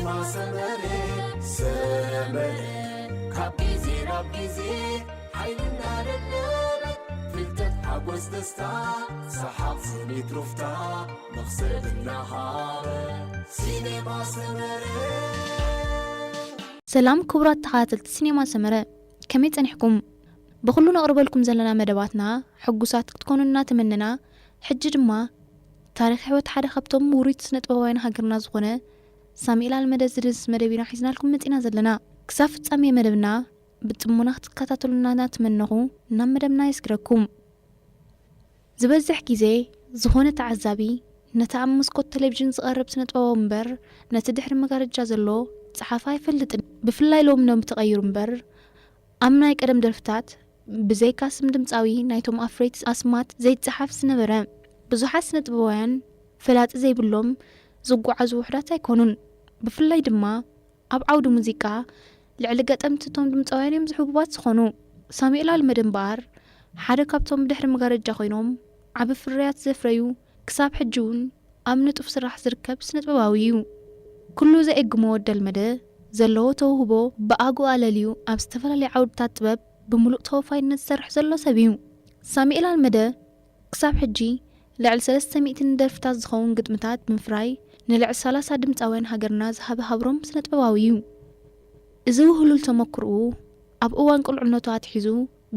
ሰመረ ሰመረ ካብ ግዜ ናብ ግዜ ሓይልና ደለበ ፍልጠት ሓጎስ ደስታ ሰሓቕ ስኒት ሩፍታ መኽሰብ እናሃበ ሲኔማ ሰመረ። ሰላም ክቡራት ተኸታተልቲ ሲኔማ ሰመረ፣ ከመይ ጸኒሕኩም? ብኹሉ ነቕርበልኩም ዘለና መደባትና ሕጉሳት ክትኮኑ እናተመነና፣ ሕጂ ድማ ታሪኽ ህይወት ሓደ ካብቶም ውሩይ ስነ ጥበባውያን ሃገርና ዝኾነ ሳሙኤል ኣልመደ ዝድንስ መደብ ኢና ሒዝናልኩም መጺና ዘለና። ክሳብ ፍጻሜ መደብና ብጽሞና ክትከታተሉና እናተመነኹ ናብ መደብና የስግረኩም። ዝበዝሕ ግዜ ዝኾነ ተዓዛቢ ነቲ ኣብ መስኮት ቴሌቪዥን ዝቐርብ ስነ ጥበባዊ እምበር ነቲ ድሕሪ መጋረጃ ዘሎ ጸሓፊ ኣይፈልጥን። ብፍላይ ሎም ሎም ተቐይሩ እምበር ኣብ ናይ ቀደም ደርፍታት ብዘይካ ስም ድምፃዊ ናይቶም ኣፍረይቲ ኣስማት ዘይጸሓፍ ዝነበረ። ብዙሓት ስነ ጥበባውያን ፈላጢ ዘይብሎም ዝጓዓዙ ውሑዳት ኣይኮኑን። ብፍላይ ድማ ኣብ ዓውዲ ሙዚቃ ልዕሊ ገጠምቲ እቶም ድምፃውያን እዮም ዝሕቡባት ዝኾኑ። ሳሙኤል ኣልመደ እምበኣር ሓደ ካብቶም ብድሕሪ መጋረጃ ኮይኖም ዓቢ ፍርያት ዘፍረዩ፣ ክሳብ ሕጂ እውን ኣብ ንጡፍ ስራሕ ዝርከብ ስነ ጥበባዊ እዩ። ኩሉ ዘእግሞ ወዲ ኣልመደ ዘለዎ ተውህቦ ብኣግኡ ኣለልዩ ኣብ ዝተፈላለዩ ዓውድታት ጥበብ ብምሉእ ተወፋይነት ዝሰርሕ ዘሎ ሰብ እዩ። ሳሙኤል ኣልመደ ክሳብ ሕጂ ልዕሊ ሰለስተ ሚእቲ ንደርፍታት ዝኸውን ግጥምታት ብምፍራይ ንልዕሊ ሰላሳ ድምፃውያን ሃገርና ዝሃበ ሃብሮም ስነ ጥበባዊ እዩ። እዚ ውህሉል ተመክርኡ ኣብ እዋን ቁልዕነቱ ኣትሒዙ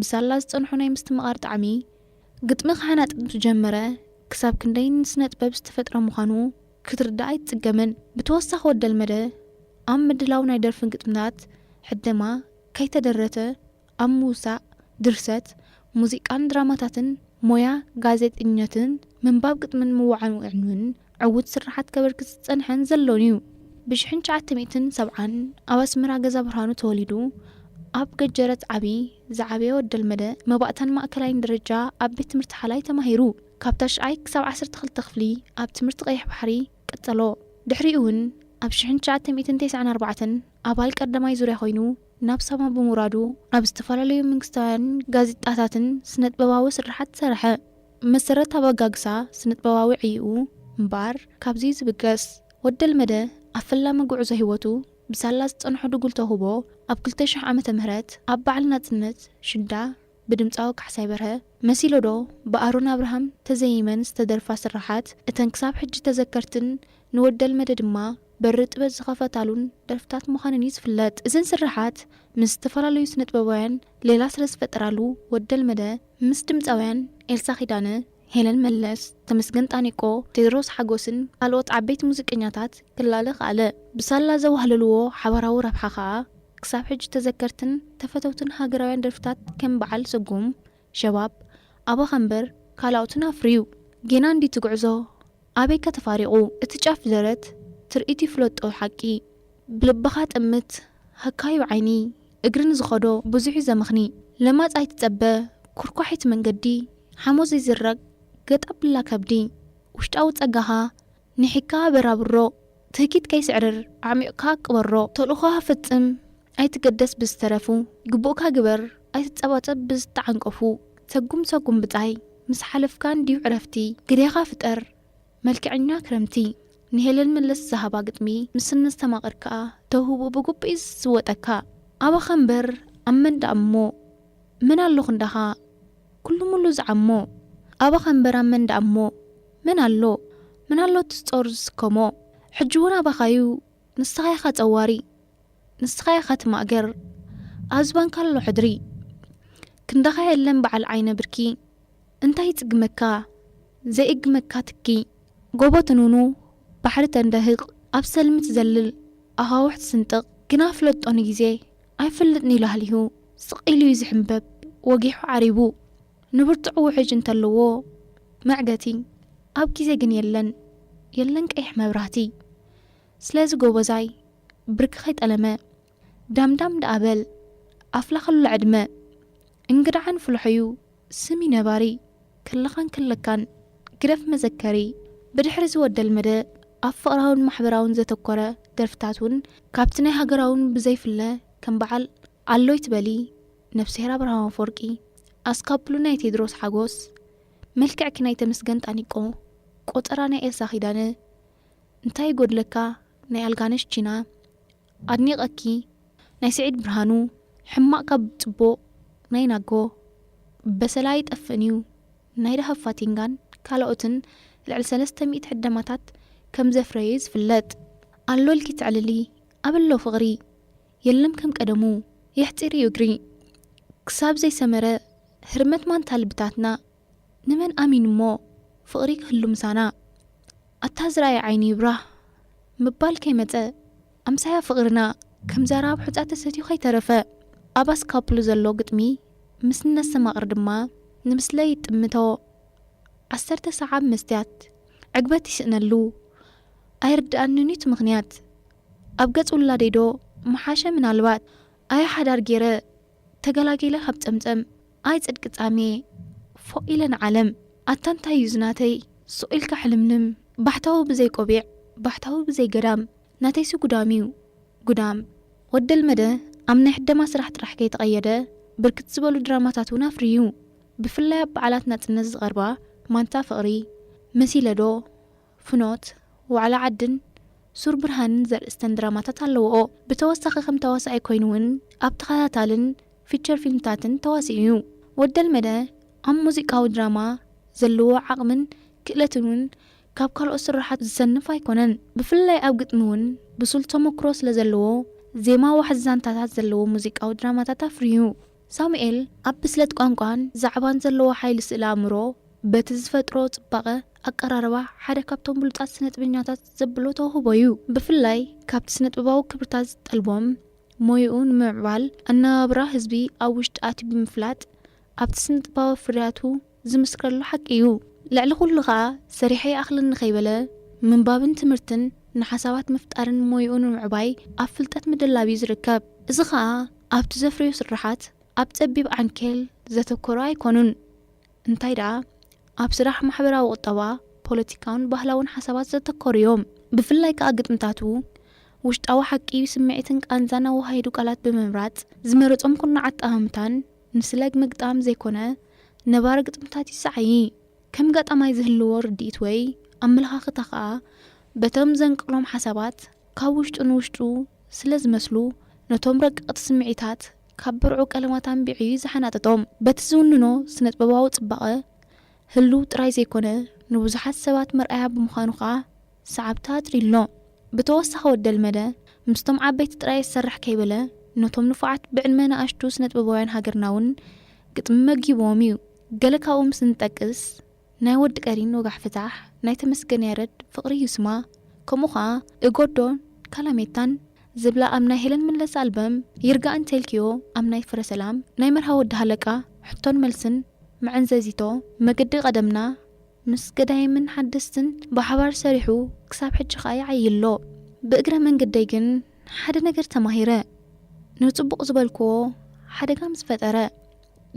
ብሳላ ዝጸንሖ ናይ ምስትምቓር ጣዕሚ፣ ግጥሚ ክሓናጥጥ ዝጀመረ ክሳብ ክንደይ ንስነ ጥበብ ዝተፈጥረ ምዃኑ ክትርዳእ ኣይትጽገምን። ብተወሳኺ ወዲ ኣልመደ ኣብ ምድላው ናይ ደርፍን ግጥምታት ሕደማ ከይተደረተ ኣብ ምውሳእ፣ ድርሰት፣ ሙዚቃን ድራማታትን ሞያ ጋዜጠኝነትን ምንባብ ግጥምን ምውዓውዕን እውን ዕዉት ስርሓት ከበርክት ዝጸንሐን ዘሎን እዩ። ብሽሕን ትሽዓተ ሚእትን ሰብዓን ኣብ ኣስመራ ገዛ ብርሃኑ ተወሊዱ ኣብ ገጀረት ዓቢ ዝዓበየ ወዲ ኣልመደ መባእታን ማእከላይን ደረጃ ኣብ ቤት ትምህርቲ ሓላይ ተማሂሩ። ካብ ታሽዓይ ክሳብ ዓሰርተ ክልተ ክፍሊ ኣብ ትምህርቲ ቀይሕ ባሕሪ ቀጸሎ። ድሕሪኡ እውን ኣብ ሽሕን ትሽዓተ ሚእትን ተስዓን ኣርባዕተን ኣባል ቀዳማይ ዙርያ ኮይኑ ናብ ሳማ ብምውራዱ ኣብ ዝተፈላለዩ መንግስታውያን ጋዜጣታትን ስነጥበባዊ ስርሓት ሰርሐ። መሰረት ኣበጋግሳ ስነጥበባዊ ዕይኡ እምበኣር ካብዚ እዩ ዝብገስ። ወዲ ኣልመደ ኣብ ፈላሚ ጉዕዞ ህይወቱ ብሳላ ዝጸንሖ ድጉል ተውህቦ ኣብ ክልተ ሽሕ ዓመተ ምህረት ኣብ በዓል ናጽነት ሽዳ ብድምጻዊ ካሕሳይ በርሀ መሲሎዶ ብኣሮን ኣብርሃም ተዘይመን ዝተደርፋ ስርሓት እተን ክሳብ ሕጂ ተዘከርትን ንወዲ ኣልመደ ድማ በሪ ጥበብ ዝኸፈታሉን ደርፍታት ምዃነን እዩ ዝፍለጥ። እዘን ስርሓት ምስ ዝተፈላለዩ ስነጥበባውያን ሌላ ስለ ዝፈጠራሉ ወዲ ኣልመደ ምስ ድምፃውያን ኤልሳ ኪዳነ፣ ሄለን መለስ፣ ተመስገን ጣኒቆ፣ ቴድሮስ ሓጎስን ካልኦት ዓበይቲ ሙዚቀኛታት ክላለ ከኣለ። ብሳላ ዘዋህለልዎ ሓባራዊ ረብሓ ከኣ ክሳብ ሕጂ ተዘከርትን ተፈተውትን ሃገራውያን ደርፍታት ከም በዓል ሰጉም፣ ሸባብ፣ ኣባኸምበር ካልኦትን ኣፍርዩ። ጌና እንዲ ትጉዕዞ ኣበይካ ተፋሪቑ እቲ ጫፍ ደረት ትርኢት ይፍለጦ ሓቂ ብልብኻ ጠምት ሃካዩ ዓይኒ እግርን ዝኸዶ ብዙሕ እዩ ዘመኽኒ ለማጽ ኣይትጸበ ኩርኳሒት መንገዲ ሓሞት ዘይዝረግ ገጥ ኣብላ ከብዲ ውሽጣዊ ጸጋኻ ንሒካ በራብሮ ትህኪት ከይስዕርር ዓሚቕካ ቅበሮ ተልእኾኻ ፈጽም ኣይትገደስ ብዝተረፉ ግቡእካ ግበር ኣይትጸባጸብ ብዝተዓንቀፉ ሰጉም ሰጉም ብጻይ ምስ ሓለፍካ እንድዩ ዕረፍቲ ግዴኻ ፍጠር መልክዐኛ ክረምቲ ንሄለን መለስ ዝሃባ ግጥሚ ምስ ነስተማቕር ከኣ ተውህቦ ብግቡእ እዩ ዝስወጠካ። ኣባኻ እምበር ኣብ መን ደኣ እሞ መን ኣሎ ክንዳኻ ኩሉ ሙሉ ዝዓሞ ኣባኻ እምበር ኣብ መን ደኣ እሞ መን ኣሎ መን ኣሎ እቲ ጾር ዝስከሞ ሕጂ እውን ኣባኻዩ ንስኻ ኢኻ ጸዋሪ ንስኻ ኢኻ ትማእገር ኣብ ዝባንካ ኣሎ ሕድሪ ክንዳኻ የለን በዓል ዓይነ ብርኪ እንታይ ይጽግመካ ዘይእግመካ ትኪ ጎቦ ትንውኑ ባሕሪ ተንደህቕ ኣብ ሰልሚ ትዘልል ኣኻውሕ ትስንጥቕ ግና ፍለጦ ንግዜ ኣይፈልጥን ኢሉ ሃሊሁ ስቕ ኢሉ እዩ ዝሕንበብ ወጊሑ ዓሪቡ ንብርትዑ ውሕጅ እንተለዎ መዕገቲ ኣብ ግዜ ግን የለን የለን ቀይሕ መብራህቲ ስለዚ ጎበዛይ ብርኪ ከይጠለመ ዳምዳም ደኣ በል ኣፍላ ከሎ ዕድመ እንግድዓን ፍልሖዩ ስሚ ነባሪ ከለኻን ከለካን ግደፍ መዘከሪ ብድሕሪ ዝወደል መደ ኣብ ፍቕራውን ማሕበራውን ዘተኮረ ደርፍታት እውን ካብቲ ናይ ሃገራውን ብዘይፍለ ከም በዓል ኣሎይ ትበሊ ነብስሄር ኣብርሃም ኣፈወርቂ ኣስካብሉ ናይ ቴድሮስ ሓጎስ መልክዕኪ ናይ ተመስገን ጣኒቆ ቆጠራ ናይ ኤልሳ ኪዳነ እንታይ ይጎድለካ ናይ ኣልጋነሽ ቺና ኣድኒቐኪ። ናይ ስዒድ ብርሃኑ ሕማቕ ካብ ጽቡቕ፣ ናይ ናጎ በሰላ ኣይጠፍእን እዩ፣ ናይ ደሃብ ፋቲንጋን ካልኦትን ልዕሊ ሰለስተ ሚእቲ ሕደማታት ከም ዘፍረዩ ዝፍለጥ። ኣሎ ኢልኪ ትዕልሊ፣ ኣበሎ ፍቕሪ የለም ከም ቀደሙ፣ የሕጺር እዩ እግሪ። ክሳብ ዘይሰመረ ህርመት ማንታ ልብታትና፣ ንመን ኣሚን እሞ ፍቕሪ ክህሉ ምሳና? ኣታ ዝረኣየ ዓይኒ ይብራህ ምባል ከይመጸ፣ ኣምሳያ ፍቕርና ከም ዛራብ ሑጻ ተሰትዩ ከይተረፈ። ኣብ ኣስካፕሉ ዘሎ ግጥሚ ምስ ነስተማቕር ድማ ንምስለ ይጥምቶ። ዓሰርተ ሰዓብ መስትያት ዕግበት ይስእነሉ። ኣይርድኣንን እዩ እቲ ምኽንያት። ኣብ ገጽ ውላደይዶ ምሓሸ ምናልባት? ኣየ ሓዳር ገይረ ተገላጊለ ካብ ጸምጸም። ኣይ ጽድቂ ጻሜ ፎቕ ኢለ ንዓለም። ኣታ እንታይ እዩ ዝናተይ? ሱቕ ኢልካ ሕልምልም። ባሕታዊ ብዘይ ቆቢዕ፣ ባሕታዊ ብዘይ ገዳም። ናተይሲ ጉዳም እዩ፣ ጉዳም። ወደልመደ ኣብ ናይ ሕደማ ስራሕ ጥራሕ ከይተቐየደ፣ ብርክት ዝበሉ ድራማታት እውን ኣፍርዩ። ብፍላይ ኣብ በዓላት ናጽነት ዝቐርባ ማንታ ፍቕሪ፣ መሲለዶ፣ ፍኖት፣ ዋዕላ ዓድን ሱር ብርሃንን ዘርእስተን ድራማታት ኣለውኦ። ብተወሳኺ ከም ተዋሳኣይ ኮይኑ እውን ኣብ ተኸታታልን ፊቸር ፊልምታትን ተዋሲኡ እዩ። ወደልመደ ኣብ ሙዚቃዊ ድራማ ዘለዎ ዓቕምን ክእለትን እውን ካብ ካልኦት ስርሓት ዝሰንፍ ኣይኮነን። ብፍላይ ኣብ ግጥሚ እውን ብሱል ተመክሮ ስለ ዘለዎ፣ ዜማ ዋሕዚ ዛንታታት ዘለዎ ሙዚቃዊ ድራማታት ኣፍርዩ። ሳሙኤል ኣብ ብስለት ቋንቋን ዛዕባን ዘለዎ ሓይሊ ስእለ ኣእምሮ፣ በቲ ዝፈጥሮ ጽባቐ ኣቀራርባ ሓደ ካብቶም ብሉጻት ስነጥበኛታት ዘብሎ ተውህቦ እዩ። ብፍላይ ካብቲ ስነጥበባዊ ክብርታት ዝጠልቦም ሞይኡ ንምምዕባል ኣነባብራ ህዝቢ ኣብ ውሽጢ ኣትዩ ብምፍላጥ ኣብቲ ስነጥበባዊ ፍርያቱ ዝምስክረሉ ሓቂ እዩ። ልዕሊ ኩሉ ኸኣ ሰሪሐ ይኣኽለኒ ከይበለ ምንባብን ትምህርትን ንሓሳባት ምፍጣርን ሞይኡ ንምዕባይ ኣብ ፍልጠት ምድላብ እዩ ዝርከብ። እዚ ኸኣ ኣብቲ ዘፍርዮ ስርሓት ኣብ ጸቢብ ዓንኬል ዘተኮሩ ኣይኮኑን። እንታይ ደኣ ኣብ ስራሕ ማሕበራዊ ቁጠባ፣ ፖለቲካውን ባህላውን ሓሳባት ዘተኮሩ እዮም። ብፍላይ ከኣ ግጥምታቱ ውሽጣዊ ሓቂ፣ ስምዒትን ቃንዛን ኣወሃሂዱ ቃላት ብምምራጽ ዝመረጾም ኩርናዓት ኣጠማምታን ንስለግ ምግጣም ዘይኮነ ነባሪ ግጥምታት ይሰዓዪ። ከም ገጣማይ ዝህልዎ ርድኢት ወይ ኣመለኻኽታ ከኣ በቶም ዘንቅሎም ሓሳባት ካብ ውሽጡ ንውሽጡ ስለ ዝመስሉ ነቶም ረቀቕቲ ስምዒታት ካብ ብርዑ ቀለማት ኣንቢዑ እዩ ዝሓናጠጦም። በቲ ዝውንኖ ስነጥበባዊ ጽባቐ ህሉው ጥራይ ዘይኮነ ንብዙሓት ሰባት መርኣያ ብምዃኑ ከኣ ሰዓብቲ ኣጥርዩ ኣሎ። ብተወሳኺ ወደልመደ ምስቶም ዓበይቲ ጥራይ ዝሰርሕ ከይበለ ነቶም ንፉዓት ብዕድመ ንኣሽቱ ስነጥበባውያን ሃገርና እውን ግጥሚ መጊብዎም እዩ። ገለ ካብኡ ምስ እንጠቅስ ናይ ወዲ ቀሪን ወጋሕ ፍታሕ፣ ናይ ተመስገን ያረድ ፍቕሪ እዩ ስማ፣ ከምኡ ኸኣ እጎዶን ካላሜታን ዝብላ ኣብ ናይ ሄለን መለስ ኣልበም፣ ይርጋእ እንተልክዮ ኣብ ናይ ፍረ ሰላም፣ ናይ መርሃ ወዲ ሃለቃ፣ ሕቶን መልስን፣ መዐንዘዚቶ፣ መገዲ ቀደምና፣ ምስ ገዳይምን ሓደስትን ብሓባር ሰሪሑ ክሳብ ሕጂ ኸኣ ይዓዪ ኣሎ። ብእግረ መንገደይ ግን ሓደ ነገር ተማሂረ። ንጽቡቕ ዝበልክዎ ሓደጋ ምስ ፈጠረ፣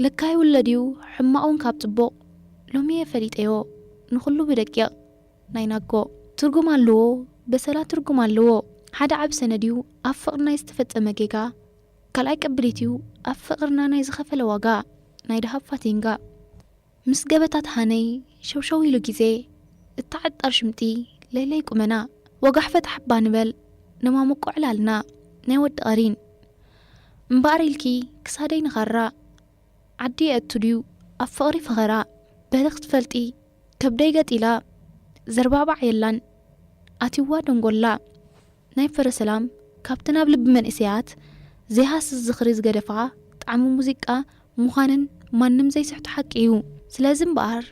ለካ ይውለድ እዩ ሕማቕ እውን ካብ ጽቡቕ። ሎሚ እየ ፈሊጠዮ ንኹሉ ብደቂቕ ናይ ናጎ። ትርጉም ኣለዎ፣ በሰላ ትርጉም ኣለዎ። ሓደ ዓቢ ሰነድ እዩ ኣብ ፍቕሪ ናይ ዝተፈጸመ ጌጋ። ካልኣይ ቅብሊት እዩ ኣብ ፍቕርና ናይ ዝኸፈለ ዋጋ፣ ናይ ደሃብ ፋቲንጋ። ምስ ገበታት ሃነይ ሸውሸው ኢሉ ግዜ፣ እታ ዓጣር ሽምጢ ለይለይ ቁመና። ወጋሕ ፈታሕ እባ ንበል፣ ነማሙቆ ዕላልና ናይ ወዲ ቀሪን። እምበኣር ኢልኪ ክሳደይ ንኻራ፣ ዓዲ የእቱ ድዩ ኣብ ፍቕሪ ፈኸራ? በሊ ክትፈልጢ ከብደይ ገጢላ፣ ዘርባባዕ የላን ኣትዋ ደንጎላ። ናይ ፍረ ሰላም ካብተን ኣብ ልቢ መንእሰያት ዘይሃስስ ዝኽሪ ዝገደፋ ጣዕሚ ሙዚቃ ምዃነን ማንም ዘይስሕቶ ሓቂ እዩ። ስለዚ እምበኣር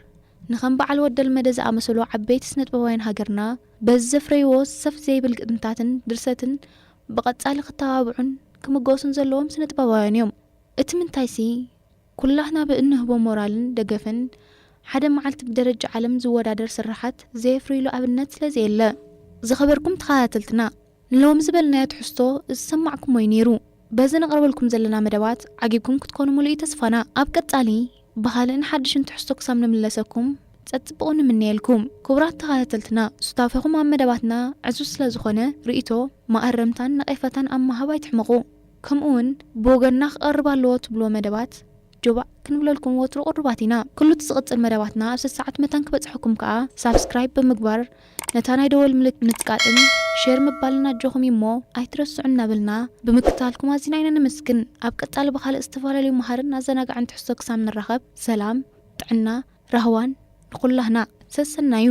ንኸም በዓል ወደልመደ ዝኣመሰሉ ዓበይቲ ስነጥበባውያን ሃገርና በዚ ዘፍረይዎ ሰፍ ዘይብል ግጥምታትን ድርሰትን ብቐጻሊ ክተባብዑን ክምጎሱን ዘለዎም ስነጥበባውያን እዮም። እቲ ምንታይሲ ኩላህና ብእንህቦ ሞራልን ደገፍን ሓደ መዓልቲ ብደረጃ ዓለም ዝወዳደር ስርሓት ዘየፍርዩሉ ኣብነት ስለ ዘየለ። ዝኸበርኩም ተኸታተልትና፣ ንሎሚ ዝበልናዮ ትሕዝቶ ዝሰማዕኩሞ እዩ ነይሩ። በዚ ነቕርበልኩም ዘለና መደባት ዓጊብኩም ክትኮኑ ምሉእ እዩ ተስፋና። ኣብ ቀጻሊ ብኻልእን ሓድሽን ትሕዝቶ ክሳብ ንምለሰኩም ጸጽብቑ ንምነየልኩም። ክቡራት ተኸታተልትና፣ ሱታፌኹም ኣብ መደባትና ዕዙዝ ስለ ዝኾነ ርእይቶ፣ መኣረምታን ነቐፈታን ኣብ ምሃብ ኣይትሕመቑ። ከምኡውን ብወገንና ክቐርብ ኣለዎ ትብልዎ መደባት ጆባእ ክንብለልኩም ወትሩ ቅሩባት ኢና። ኩሉ እቲ ዝቕጽል መደባትና ኣብ ሰሰዓት መታን ክበጽሐኩም ከኣ ሳብስክራይብ ብምግባር ነታ ናይ ደወል ምልክት ምጽቃጥን ሼር ምባልና ኣጆኹም እሞ ኣይትረስዑ እናበልና ብምክታልኩም ኣዚና ኢና ነመስግን። ኣብ ቀጻሊ ብኻልእ ዝተፈላለዩ መሃርን ኣዘናጋዕን ትሕዝቶ ክሳብ ንራኸብ ሰላም፣ ጥዕና፣ ራህዋን ንኹላህና። ሰሰናዩ።